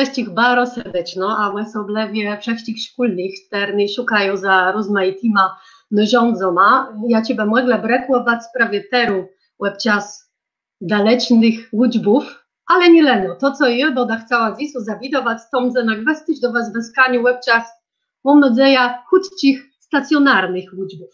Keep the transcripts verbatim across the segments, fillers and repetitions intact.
Wszëtczich baro serdeczno, a òsoblëwie wszëtczich szkólnëch, chtërny szukają za rozmajitima nôrzãdzama, jaczé bë mògłë brëkòwac prawie terô òb czas dalecznëch ùczbów, ale nié leno. To, co jô bãdã chcała dzysô zabédowac, to mdze na gwës téż do wëzwëskaniô òb czas, móm nôdzejã, chùtczich stacjonarnëch ùczbów.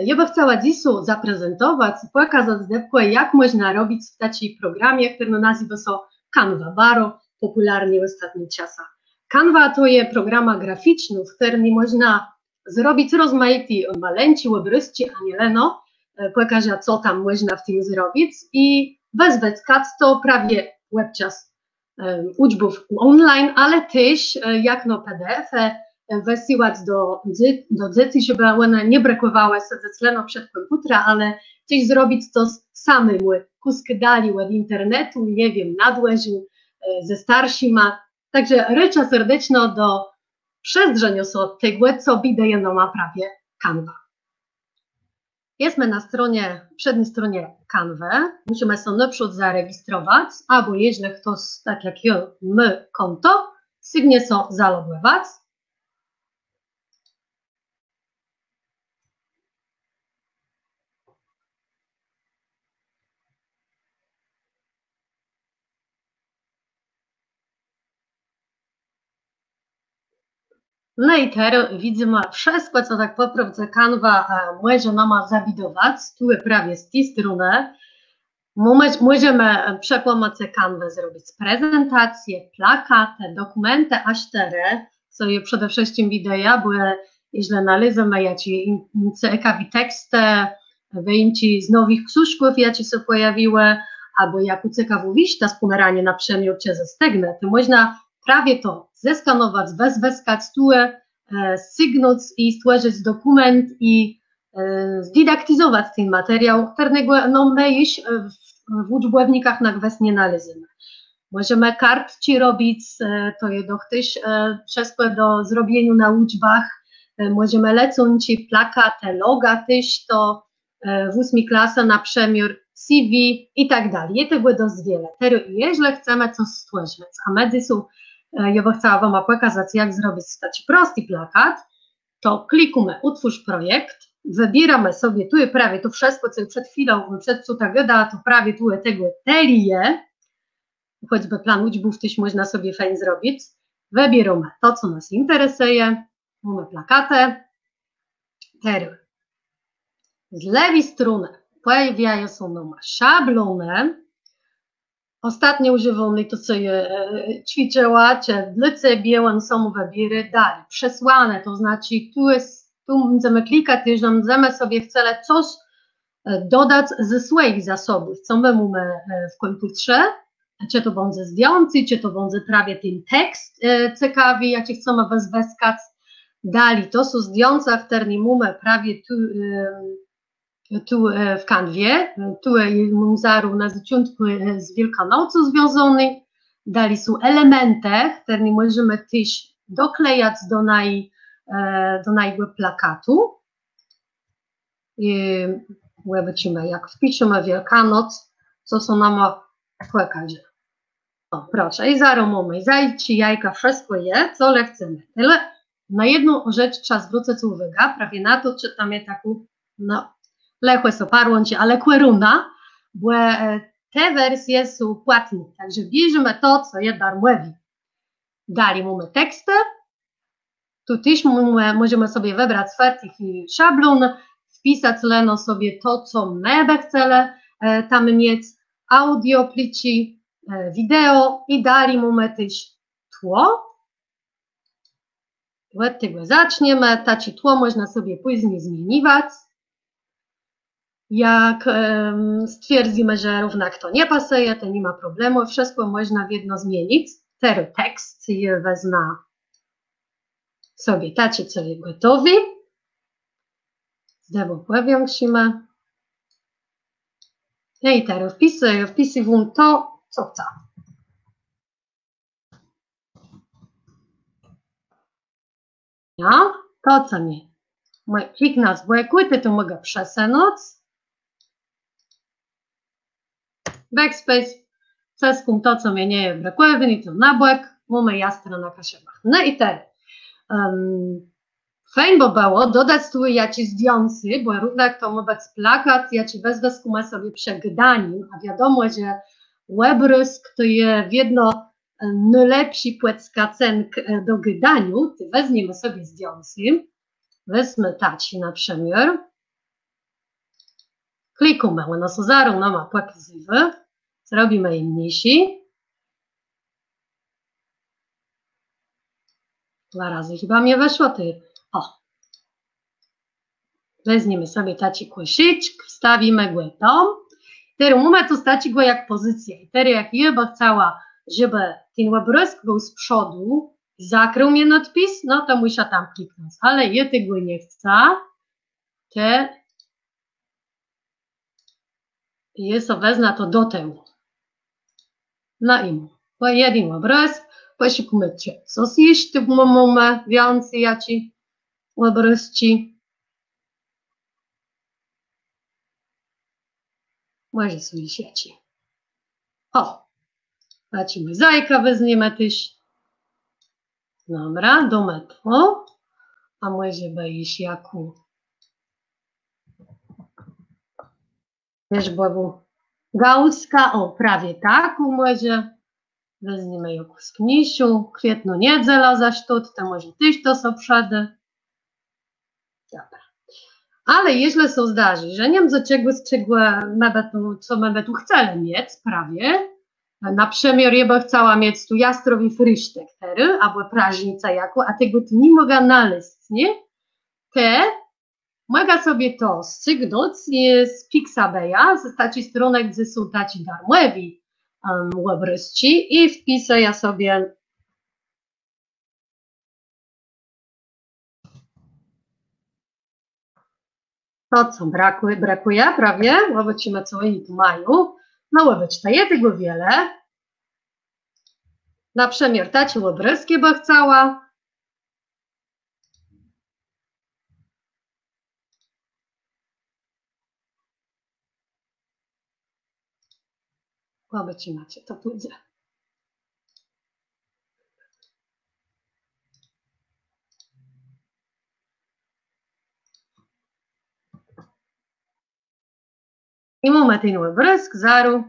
Jô bë chcała dzysô zaprezentowac i pòkazac dëpkò, jak mòżna robic w taczi programie, chtërny nazéwô sã Canva, baro pòpùlarny w òstatnëch czasach. Canva to je programa graficznô, w chtërny mòżna zrobic rozmajité maleńczé òbrôzczi, a nié leno, e, pòkôżã, co tam mòżna w tim zrobic i wëzwëskac to prawie òb czas, e, ùczbów online, ale téż, e, jakno P D F-e, e, wësyłac do dze-, do dzecy, żebë òne nie brëkòwałë sã sedzec leno przed kòmpùtrã, ale téż zrobic to s-, samémù, kùsk dali òd internetu, nie wiém, na dwòrze, e, ze starszima. Tak że rôczã serdeczno do przezdrzeniô so tegò, co bédëje nama prawie Canva. Jesmë na stronie, przedni stronie Canvë. Mùszimë so nôprzód zaregistrowac, abò jeżlë chtos, tak jak jô, mô kònto, sygnie so zalogòwac. No i terô widzymë wszëtkò, co tak pò prôwdze Canva, e, mòże nama zabédowac. Tu prawie z ti stronë mòże-, mòżemë, e, przë pòmòcë Canvë zrobic prezentacje, plakatë, dokùmentë A sztërë, co je przede wszëtczim idealné, bò, e, jeżlë nalézemë jaczis in-, cekawi tekst, e, wëjimczi z nowëch ksążków, jaczé sã pòjawiłë, abò jaką cekawą wiérztã z Pòmeranie na przëmiôr, czë ze Stegnë, to mòżna prawie to zeskanowac, wëzwëskac tu, e, sygnąc i stwòrzëc dokùment i, e, zdidaktizowac ten materiôł, chtërnégò, no, më ju, e, w, w ùczbòwnikach na gwës nie nalézemë. Mòżemë kartczi robic, e, to je doch téż, e, wszëtkò do zrobieniô na ùczbach. E, mòżemë lecącé plakatë, loga téż, to e, w ósmi klasë, na przëmiôr C V i tak dali. Je tegò dosc wiele. Terô, jeżlë chcemë cos stwòrzëc, a më dzysô, e, jô bë chcała wama pòkazac, jak zrobic taczi prosti plakat, to klikómë Utwórz projekt, wëbiérómë sobie, tu je prawie to wszëtkò, co przed chwilą, przed co tak gôda, to prawie tu tegò tëli je, chòcbë plan ùczbów téż mòżna sobie fejn zrobic. Wëbiérómë to, co nas interesëje, mómë plakatë. Terô. Z lewi stronë pòjôwiają sã nama szablónë. Òstatno ùżiwóné, to, co jô, e, cwiczëła, czë dlô cebie, òn sóm wëbiérô, dali. Przesłane, to znaczi tu je, tu mdzemë klikac, jeżlë mdzemë sobie chcelë cos, e, dodac ze swòjich zasobów, co më mómë, e, w kòmpùtrze, czë to bãdze zdjãcé, czë to bãdze prawie ten tekst, e, cekawi, jaczi chcemë wëzwëskac. Dali, to są zdjãca, chtërne mómë prawie tu, e, tu, e, w Canwie. Tu, e, móm zarô na zôczątkù, e, z Wiôlgą Nocą związóné. Dali są elementë, chtërne mòżemë téż doklejac do naj-, e, do najégò plakatu. I òbôczimë, jak wpiszemë Wiôlganoc, co sã nama pòkôże. Ò, proszã, i zarô mómë zajce, jajka, wszëtkò je, co le chcemë. Tëli na jedną rzecz trzeba zwrócëc ùwôgã, prawie na to, czë tam je takô, no, lëchò sã parłãczi, ale kòruna, bò, e, te wersje są płatné, tak że bierzemë to, co je darmòwé. Dali mómë tekstë, Tu téż mó-, mòżemë sobie wëbrac fertich i szablón, wpisac leno sobie to, co më bë chcelë, e, tam miec, audio, pliki, e, wideo i dali mómë téż tło. Òd tegò zaczniemë, taczé tło mòżna sobie pózni zmieniwac. Jak, em, stwierdzymë, że równak to nie pasëje, to ni ma problemù, wszëtkò mòżna wiedno zmienic. Terô tekst jô wezmã sobie taczi, co je gòtowi. Zdewò pòwiãkszimë. No i terô wpis-, wpisywóm to, co chcã. Jo, to, co mie, mòje kliknã z bòkù, tej to mògã przesënąc. Backspace, cëskóm to, co mie nie je brëkòwné, to na bòk. Mómë Jastrã na Kaszëbach. No i terô. Em, fejn bë bëło dodac tu jaczés zdjãcé, bò równak to mô bëc plakat, jaczi wëzwëskómë so przë gôdanim, a wiadomò, że òbrôzk to je wiedno, e, nôlepszi pòdskacënk, e, do gôdaniô, tej wezniemë so zdjãcé. Wezmë taczé na przëmiôr. Klikómë, òno sã zarô nama pòkazywô. Zrobimë je mniészi. Dwa razë chëba mie wëszło, tej. Ò. Wezniemë so taczi kòszëczk, wstawimë gò tam. Terô mómë tu taczégò jak pòzycjã. I terô jak jô bë chcała, żebë ten òbrôzk béł z przódë, zakrił mie nôdpis, no to mùszã tam kliknąc. Ale jô tegò nie chcã. Tej jô so wezmã to do tëłu. No i mómë jeden òbrôzk, pòszukómë, czë cos jesz tu mómë wiãcy, jaczé òbrôzczi. Mòże są jesz jaczé. Ò, taczégò zajka wezniemë téż. Dobra, dómë to. A mòże bë jesz jaką. Wiész, bò gałązka, ò, prawie taką mòże. Wezniemë jakąs mniészą, Kwietnô Niedzela za sztót, to mòże téż to sã przëdô. Dobra. Ale jeżlë sã zdarzi, że nie wiémë, czegò, czegò më bë tu, co më bë tu chcelë miec prawie, na przëmiôr jô bë chcała miec tu jastrowi frisztëk terô, abò prażnicã jaką, a tegò tu ni mògã nalezc, nié? Tej mògã sobie to scygnąc, e, z Pixabeya, z taczi stronë, gdze są taczé darmòwé, em, òbrôzczi i wpisëjã sobie to, co brakùje, brakùje prawie. Òbôczimë, co òni tu mają. No òbôczta, je tegò wiele. Na przëmiôr taczé òbrôzczi bë chcała. Òbôczimë, czë to pùdze. I mómë ten òbrôzk zarô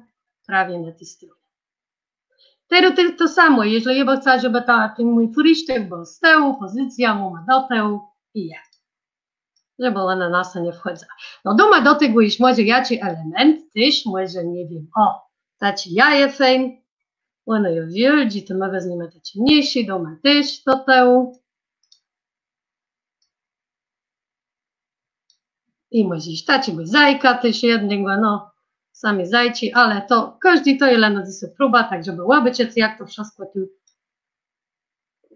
prawie na ti stronie. Terô to, to samò, jeżlë jô bë chcała, żebë ta, ten mój frisztëk béł z tëłu, pòzycjô, mómë do tëłu i je. Żebë òna na sã nie wchòdza. No, dómë do tegò jesz mòże jaczi element, téż mòże, nie wiém, ò, taczé jaje fejn. Òno je wiôldżé, to më wezniemë taczé mniészé, dómë téż do tëłu. I mòże jesz taczégò zajka téż jednégò, no, sami zajczi, ale to kòżdi to je leno dzysô próba, tak żebë òbôczëc, jak to wszëtkò tu,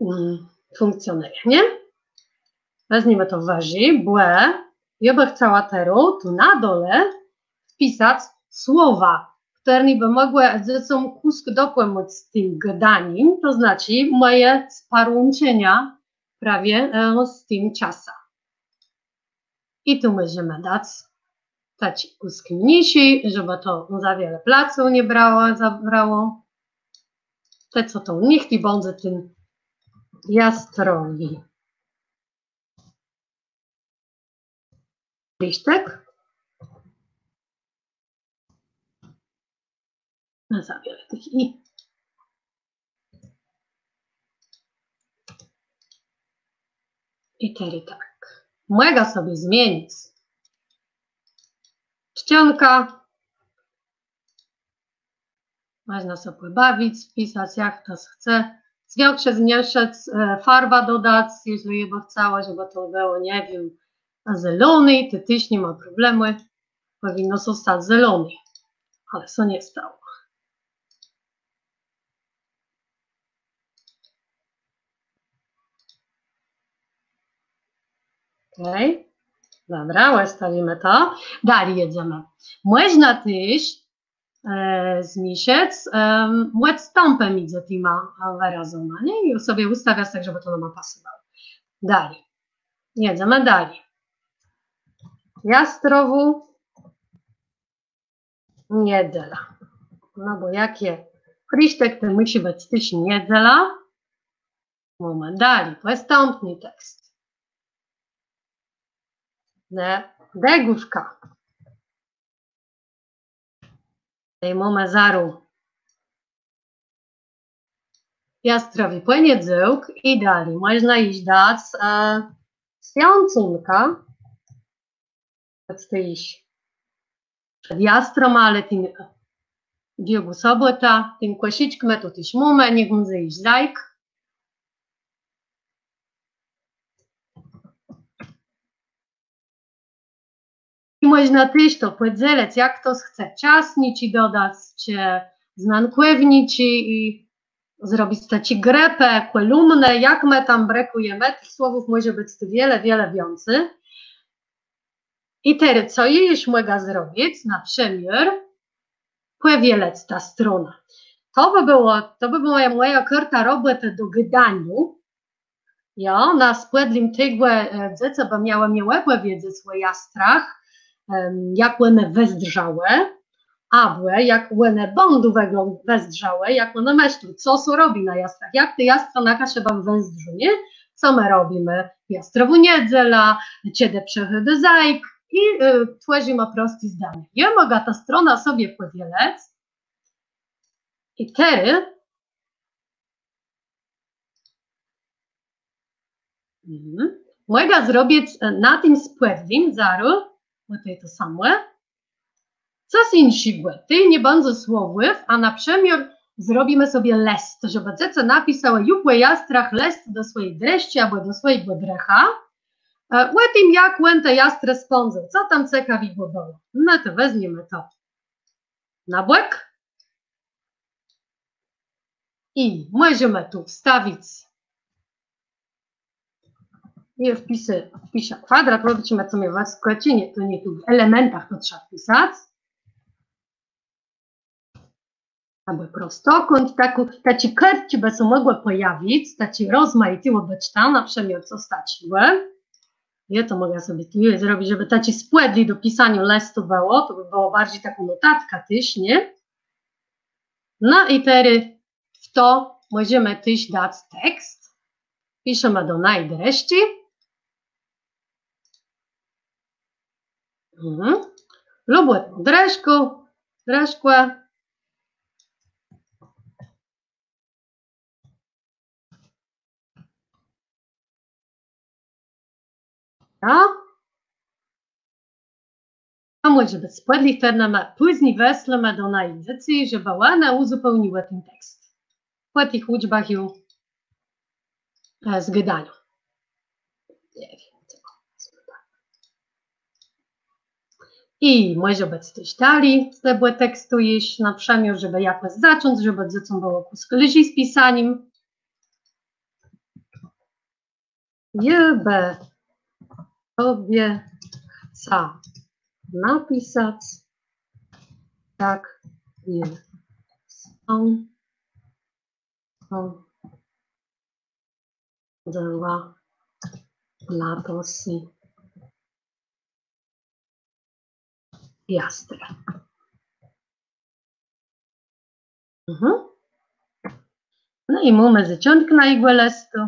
mm, fùnkcjonëje, nié? Wezniemë to wëżi, bò jô bë chcała terô tu na dole wpisac słowa, chtërne bë mògłë dzecóm kùsk dopòmòc z tim gôdanim, to znaczi mòje sparłãczenia prawie, e, z tim czasã. I tu mòżemë dac taczé kùsk mniészé, żebë to za wiele placu nie brało, zabrało. Te, co to niech i bãdze ten jastrowi frisztëk. No za wiele tëch i. I terô tak. Mògã sobie zmienic czcionkã. Mòżna sã pòbawic, wpisac, jak chto chce. Zwiãkszic, zmniészëc, e, farwã dodac, jeżlë jô bë chcała, żebë to bëło, nie wiém, zeloné, to téż ni ma problemù. Pòwinno sã stac zeloné. Ale sã nie stało. Okej. Dobra, òstawimë to. Dali jedzemë. Mòżna téż, e, zmiészëc, em, òdstãpë midzë tima, e, wërazama, nié? I sobie ùstawiac tak, żebë to nama pasowało. Dali. Jedzemë dali. Jastrowô niedzela. No bò jak je frisztëk, to mùszi bëc téż niedzela. Mómë dali, nôstãpny tekst. Ne, dëgówka. Tej mómë zarô Jastrowi pòniedzôłk i dali. Mòżna jesz dac e, swiãcónka. Tej jesz przed Jastrama, ale tim Wiôłgô Sobòta, tim kòsziczk më tu téż mómë, niech mdze jesz zajk. I mòżna téż to pòdzelëc, jak chto chce, czasniczi dodac, czë znankòwniczi i zrobic taczé grëpë, kòlumnë, jak më tam brëkùjemë, tëch słowów mòże bëc tu wiele, wiele wiãcy. I terô, co jô jesz mògã zrobic, na przëmiôr pòwielëc tã stronã. To bë bëło, to bë bëła mòja, mòja kôrta robòtë do gôdaniô, Jo, na spòdlim tegò e, dzecë bë miałë mie òpòwiedzec ò jastrach, em, jak òne wëzdrzałë, abò jak òne bãdą wëglą-, wëzdrzałë, jak òne mëszlą, co sã robi na jastrach, jak te jastra na Kaszëbach wëzdrzą, nié? Co më robimë? Jastrowô niedzelô, czedë przëchôdô zajk i e, twòrzimë prosté zdania. Jô mògã tã stronã sobie pòwielëc i terô Mhm. Mògã zrobic e, na tim spòdlim, zarô, bò to je to samò. Cos jinszégò, tej nie bãdze słowów, a na przëmiôr zrobimë sobie lëst, żebë dzecë napisałë ju pò jastrach lëst do swòji drëszczi abò do swòjégò drëcha. E, ò tim, jak òn te jastrë spãdzył, co tam cekawégò bëło. No to wezmiemë to na bòk. I mòżemë tu wstawic. Jô wpiszã, wpiszã kwadrat, òbôczimë, co mie wëskòczi. Nié, to nié tu, w elementach to trzeba wpisac. Abò prostokąt, taczé, taczé kôrtczi bë sã mògłë pòjawic, taczé rozmajité, òbôczta, na przëmiôr cos taczégò. Jô to mògã sobie tu zrobic, żebë taczé spòdlé do pisaniô lëstu bëło, to bë bëło barżi takô notatka téż, nié? No i terô w to mòżemë téż dac tekst. Piszemë do naji drëszczi. Mhm. Lubòtną drëszkã, drëszkã. Jo. A mòże bëc spòdlé, chtërne më pózni wëslémë do naji dzecy, żebë òne ùzupełniłë ten tekst. Pò tëch ùczbach ju e, z gôdaniô. Nie wiém, co. I mòże bëc téż dali, z tegò tekstu jesz na przëmiôr, żebë jakòs zacząc, żebë dzecóm bëło kùsk lżi z pisanim. Jô bë tobie chca napisac, jak jô sã dała latosy Jastrë. Mhm. No i mómë zôczątk najégò lëstu.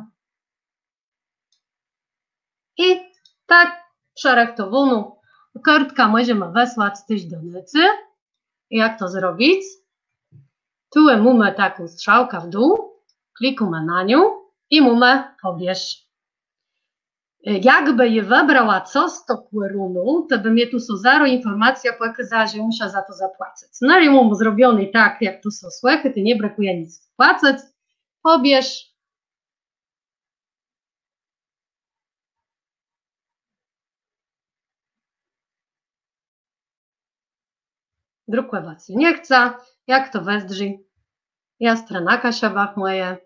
I tak przërëchtowóną kôrtkã mòżemë wësłac téż do nocë. Jak to zrobic? Tu mómë taką strzałkã w dół, klikómë na nią i mómë pobierz. E, jakbë jô wëbrała cos z tą kòróną, to bë mie tu sã zarô infòrmacjô pòkôza, że mùszã za to zapłacëc. No i móm zrobioné tak, jak tu sã słëchô, tu nie brëkùje nic płacëc. Pobierz. Drëkòwac nie chcã. Jak to wëzdrzi? Jastrë na Kaszëbach mòje.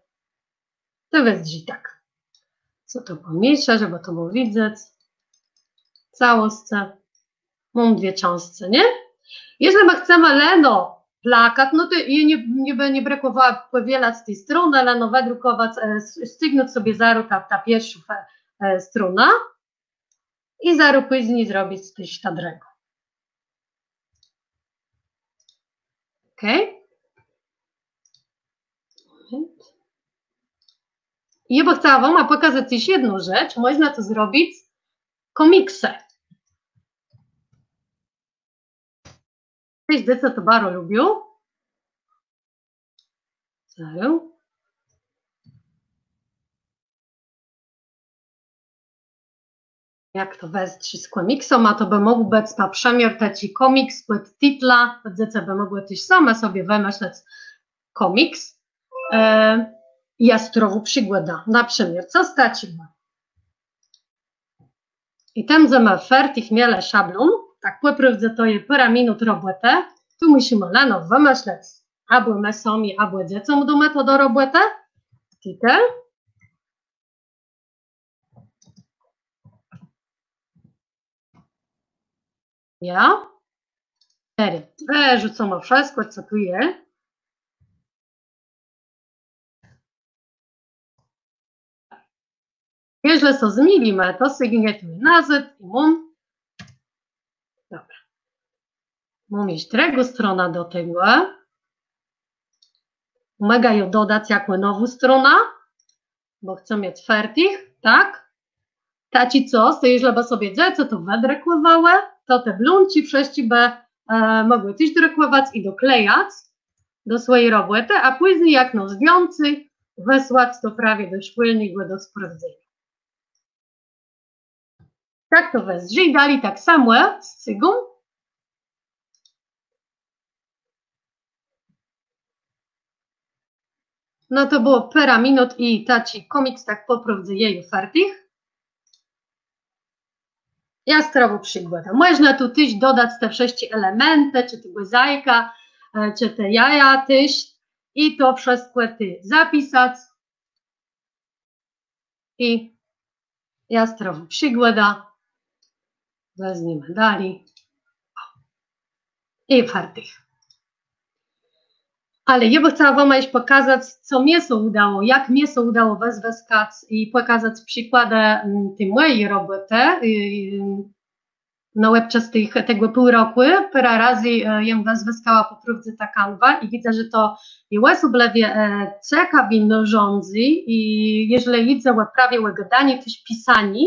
To wëzdrzi tak. Sã to pòmiészô, żebë to bëło widzec. Całoscë. Móm dwie czãscë, nié? Jeżlë më chcemë leno plakat, no to i nie, nie bë nie brëkòwało pòwielac ti stronë, leno wëdrëkòwac, e, s-, scygnąc sobie zarô tã, tã pierszą fe-, e, stronã. I zarô pózni zrobic téż tã drëgą. Okej? Moment. Jô bë chcała wama pòkazac jesz jedną rzecz, mòżna to zrobic kòmiksë. Téż dzecë to baro lubią. Zaraz. Jak to wëzdrzi z kòmiksama, to bë mógł bëc na przëmiôr taczi kòmiks pòd titlã, dzecë bë mògłë téż same sobie wëmëslec kòmiks. E, Jastrowô przigòda, na przëmiôr, co z taczégò. I tam, że më fertich mielë szablón, tak pò prôwdze to je pôrã minut robòtë, tu mùszimë leno wëmëslec, abò më sami, abò dzecóm dómë to do robòtë. Titel. Jo. Terô wërzucómë wszëtkò, co tu je. Jeżlë sã zmilimë, to sygnie tu nazôd i móm. Dobra. Móm jesz drëgą stronã do tegò. Mògã jã dodac jakò nową stronã, bò chcã miec fertich, tak? Taczi cos, to jeżlë bë sobie dzecë to wëdrëkòwałë, to te blónaczi wszëtczé bë, e, mògłë téż drëkòwac i doklejac do swòji robòtë, a pózni jak no zdjãcé wësłac to prawie do szkólnégò do sprawdzeniô. Tak to wëzdrzi. I dali tak samò z cygą. No to bëło pôrã minut i taczi kòmiks tak pò prôwdze je ju fertich. Jastrowô przigòda. Mòżna tu téż dodac te wszëtczé elementë, czë tegò zajka, e, czë te jaja téż. I to wszëtkò tu zapisac. I Jastrowô przigòda. Wezmiemë dali. I fertich. Ale jô bë chcała wama jesz pòkazac, co mie sã ùdało, jak mie sã ùdało wëzwëskac i pòkazac przikładë, mm, ti mòji robòtë, y, no, òbczas tëch, tegò pół rokù, pôrã razy, e, jem wëzwëskała pò prôwdze tã Canvã i widzã, że to je òsoblëwie, e, cekawé nôrzãdzé i jeżlë jidze ò prawie ò gôdanié, téż pisanié,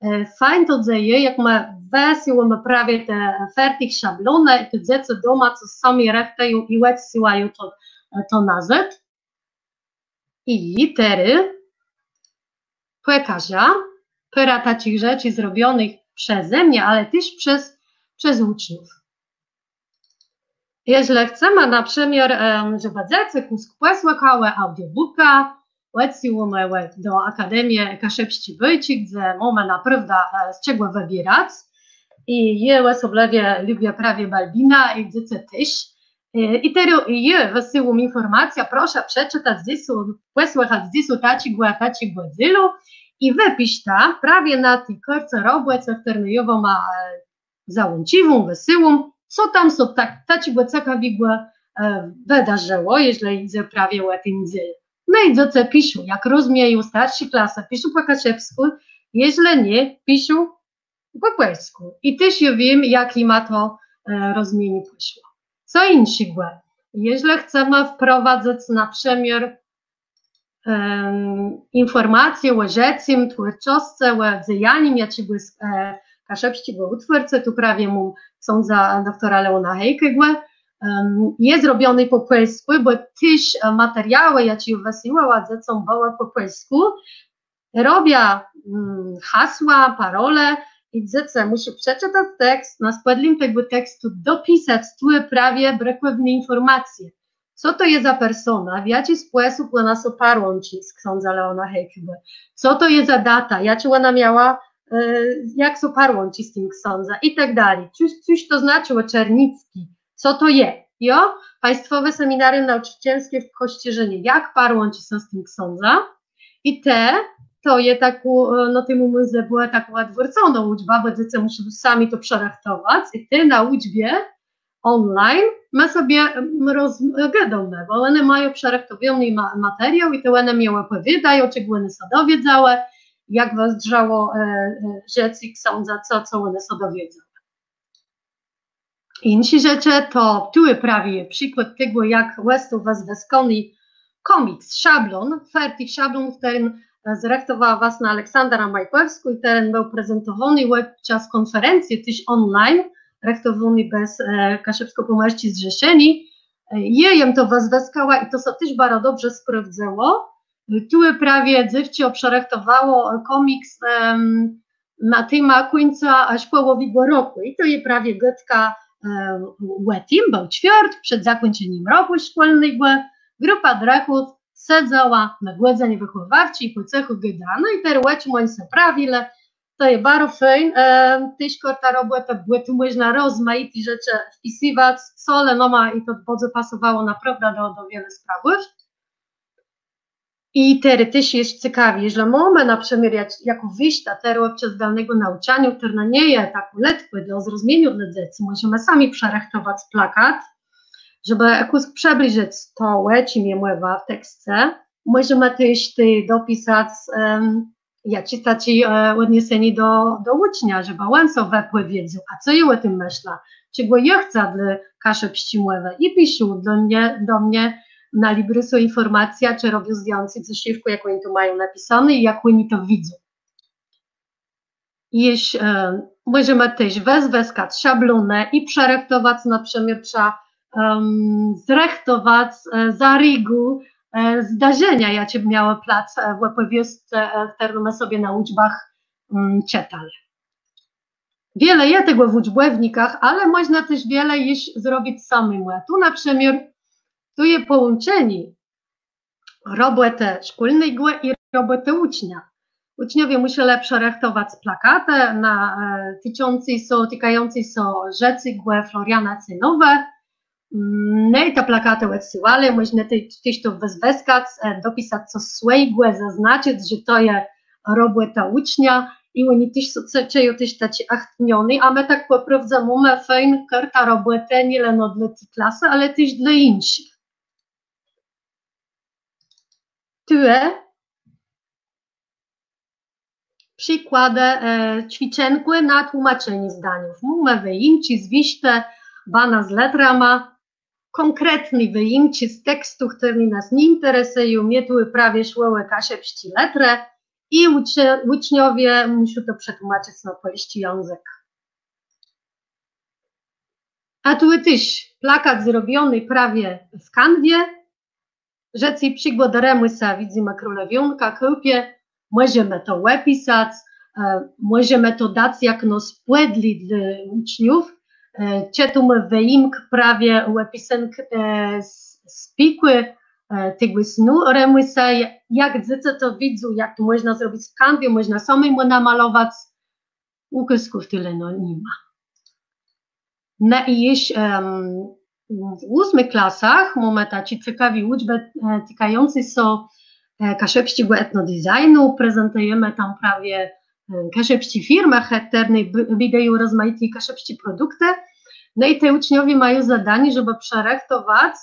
e, fejn to dzejô, jak më wësyłómë prawie te fertich szablónë i te dzecë doma, co sami rëchtëją i òdsyłają to, e, to nazôd. I terô pòkôżã pôrã taczich rzeczi zrobionëch przeze mie, ale téż przez, przez ùczniów. Jeżlë chcemë na przëmiôr, em, żebë dzecë kùsk pòsłëchałë audiobooka, òdsyłómë do Akademie Kaszëbsczi Bôjczi, gdze mómë naprôwdã, e, z czegò wëbierac. I jô òsoblëwie lubiã prawie Balbina i dzecë téż. E, i terô jô wësyłóm infòrmacjã, proszã przeczëtac dzysô, pòsłëchac dzysô taczégò, taczégò dzélu i wëpiszta prawie na ti kôrtce robòtë, chtërną jô wama, e, załącziwóm, wësyłóm, co tam sã tak, taczégò cekawégò, e, wëdarzëło, jeżlë jidze prawie ò ten dzél. No i dzecë piszą, jak rozmieją, starszé klasë piszą pò kaszëbskù, jeżlë nié, piszą pò pòlskù. I téż jô wiém, jak jima to, e, rozmienié pòszło. Co jinszégò. Jeżlë chcemë wprowadzëc na przëmiôr, em, infòrmacje ò żëcym, twórczoscë, ò dzejanim jaczégòs, e, kaszëbsczégò ùtwórcë, tu prawie móm ksãdza doktora Leóna Heykeégò, em, je zrobioné pò pòlskù, bò téż, e, materiałë, jaczé jô wësyłała dzecóm, bëłë pò pòlskù. Robiã, mm, hasła, parole i dzecë mùszą przeczëtac tekst, na spòdlim tegò tekstu dopisac tu prawie brëkòwné infòrmacje. Co to je za persona, w jaczi spòsób òna sã parłãczi z ksãdzã Leónã Heykeégò? Co to je za data, jaczé òna miała, e, jak sã parłãczi z tim ksãdzã i tak dali. Cos, cos to znaczëło Czernicki. Co to je? Jo? Państwowe Seminarium Nauczycielskie w Kościerzynie. Jak parłãczi sã z tim ksãdzã? I te, to je takô, e, no, tim mùzém bëła takô òdwróconô ùczba, bò dzecë mùszałë sami to przërëchtowac. I te na ùczbie online më sobie, em, roz-, gôdómë, bò òne mają przërëchtowóny ma-, materiôł i te òne mie òpòwiôdają, czegò òne sã dowiedzałë, jak wëzdrzało, e, e, żëcé ksãdza, co, co òne sã dowiedzałë. Jinszé rzeczë to tu prawie przikłôd tegò, jak òstôł wëzwëskóny kòmiks, szablón, fertig szablón, chtëren zrëchtowała wastnô Aleksandra Majkòwskô i chtëren béł prezentowóny òbczas kònferencje téż online, rëchtowóny bez Kaszëbskò-Pòmòrsczé Zrzeszenié. Jô jem to wëzwëskała i to sã téż baro dobrze sprôwdzëło. Tu prawie dzéwczã przërëchtowało kòmiks na témã kùńca szkòłowégò rokù. I to je prawie gôdka ò tim, béł czwiôrtk przed zakùńczenim rokù szkòlnégò. Grupa drëchów sedzała na gòdzënie wëchòwawczi i pò cëchù gôda. No i terô ò czim òni sã prawilë. To je baro fejn. Téż kôrta robòtë, bò tu mòżna rozmajité rzeczë wpisëwac, co le nama, i to baro pasowało naprôwdã do wiele sprawów. I terô téż je cekawie, jeżlë mómë na przëmiôr jakô wiérzta terô òbczas zdalnégò naùczaniô, chtërna nie je takô letkô do zrozmieniô dlô dzecy, mòżemë sami przërëchtowac plakat, żebë kùsk przëbliżëc to, ò czim je mòwa w teksce. Mòżemë téż dopisac jaczés taczé òdniesenié do ùcznia, żebë òn sã wëpòwiedzôł, a co jô ò tim mëszlã, czegò jô chcã dlô kaszëbsczi mòwë. I piszą do mie na Librusu Informacja, czë robią zdjãcé ze szëwką, jak òni to mają napisóné i jak òni to widzą. Jesz mòżemë téż wëzwëskac szablónë i przërëchtowac, na przëmiôr trzeba zrëchtowac za régù zdarzenia, jaczé miałë plac w òpòwiôstce, chtërną më sobie na ùczbach czëtelë. Wiele je tegò w ùczbòwnikach, ale mòżna téż wiele jesz zrobic samémù. A tu na przëmiôr tu je pòłączenié robòtë szkólnégò i robòtë ùcznia. Ùczniowie mùszelë przërëchtowac plakatë na ticzącé sã, tikającé sã żëcégò Floriana Cenôwë. No i te plakatë òdsyłelë, mòżna téż to wëzwëskac, dopisac cos swòjégò, zaznaczëc, że to je robòta ùcznia. I òni téż są téż taczi achtniony, a më tak pò prôwdze mómë fejn kôrtã robòtë nié leno dlô ti klasë, ale téż dlô jinszich. Tu je przikłôd cwiczënkù na tłómaczenié zdaniów. Mómë wëjimczi z wiérztë Bana z lëtrama, kònkretné wëjimczi z tekstu, chtëren nas nie jinteresëje. Mie tu prawie szło ò kaszëbsczé lëtrë i ùczniowie mùszą to przetłómaczëc na pòlsczi jãzëk. A tu téż plakat zrobiony prawie w Canwie. Rzec i przikłôd Remùsa, widzymë królewiónkã, kôłpie, mòżemë to òpisac, mòżemë to dac jakno spòdlé dlô ùczniów. Czëtómë wëjimk prawie òpisënk z pikù tegò snu Remùsa, jak dzecë to widzą, jak to mòżna zrobic w Canwie, mòżna samémù namalowac. Ùkôzków tëli no ni ma. No i jesz w ósmëch klasach mómë taczé cekawé ùczbë tikającé sã kaszëbsczégò etnodizajnu. Prezentëjemë tam prawie kaszëbsczé firmë, chtërne bédëją rozmajité kaszëbsczé produktë. No i te ùczniowie mają zadanié, żebë przërëchtowac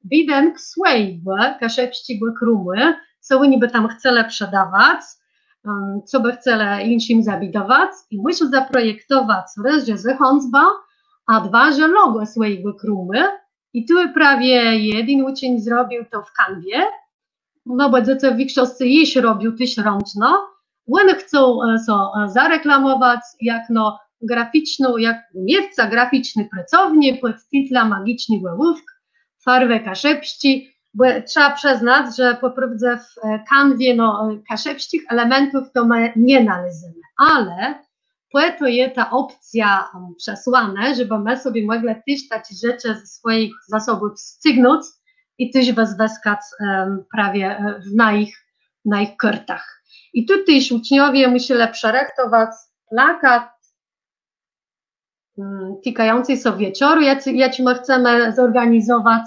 bédënk swòjégò kaszëbsczégò krómù, co òni bë tam chcelë przedawac, co bë chcelë jinszim zabédowac, i mùszą zaprojektowac rôz, że zachãcbã, a dwa, że logo swòjégò krómù. I tu prawie jeden ùczéń zrobił to w Canwie, no bò dzecë w wikszoscë jesz robią téż rãczno. Òne chcą sã zareklamowac jakno graficzny, jak miéwca graficzny pracowni pòd titlã Magiczny òłówk, farwë kaszëbsczé, bò trzeba przëznac, że pò prôwdze w Canwie no kaszëbsczich elementów to më nie nalézemë, ale pò to je ta òpcjô przesłónô, żebë më so mòglë téż taczé rzeczë ze swòjich zasobów scygnąc i téż wëzwëskac prawie w najich, najich kôrtach. I tu téż ùczniowie mùszelë przërëchtowac plakat tikający sã wieczoru, jaczi më chcemë zòrganizowac.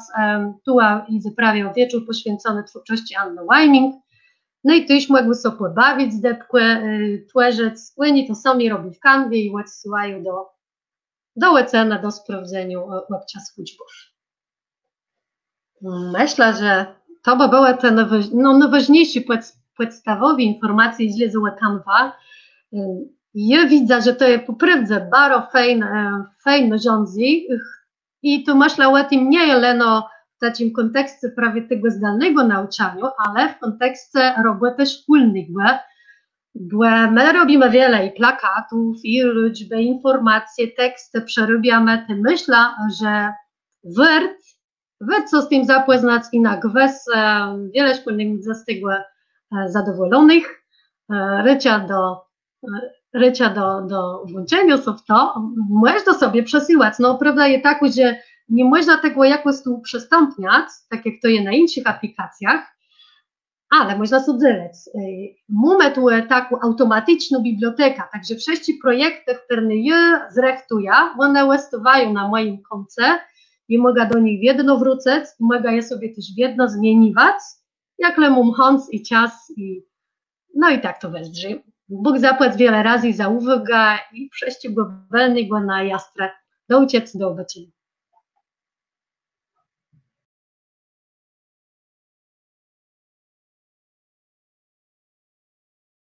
Tu jidze prawie ò wieczór pòswiãcony twórczoscë Annë Łajming. No i téż mògą sã pòbawic, depkò twòrzëc. Òni to sami robią w Canwie i òdsyłają do, do òcenë, do sprôwdzeniô òbczas ùczbów. Mëszlã, że to bë bëłë te nôwôżniészé pòdstawòwé infòrmacje, jeżlë jidze ò Canwã. Jô widzã, że to je pò prôwdze baro fejn, fejn nôrzãdzé. I tu mëszlã ò tim nié leno taczim kònteksce prawie tegò zdalnégò naùczaniô, ale w kònteksce robòtë szkólny, bò, bò më robimë wiele i plakatów, i ùczbë, infòrmacje, tekstë przerobiamë, tej mëszlã, że wôrt, wôrt sã z tim zapòznac i na gwës wiele szkólnëch mdze z tegò zadowòlonëch. Rôczã do, rôczã do, do włączeniô sã w to. Mòżna sobie przesëłac. No, prôwda je takô, że nie mòżna tegò jakòs tu ùprzistãpniac, tak jak to je na jinszich aplikacjach, ale mòżna sã dzelëc. Mómë tu taką aùtomaticzną bibliotekã, tak że wszëtczé projektë, chtërne jô zrëchtëjã, òne òstôwają na mòjim kònce i mògã do nich wiedno wrócëc, mògã je sobie téż wiedno zmieniwac, jak le móm chãc i czas i, no i tak to wëzdrzi. Bóg zapłac wiele razy za ùwôgã i wszëtczégò bëlnégò na Jastrë. Do ùczëcô, do ùbôczeniô.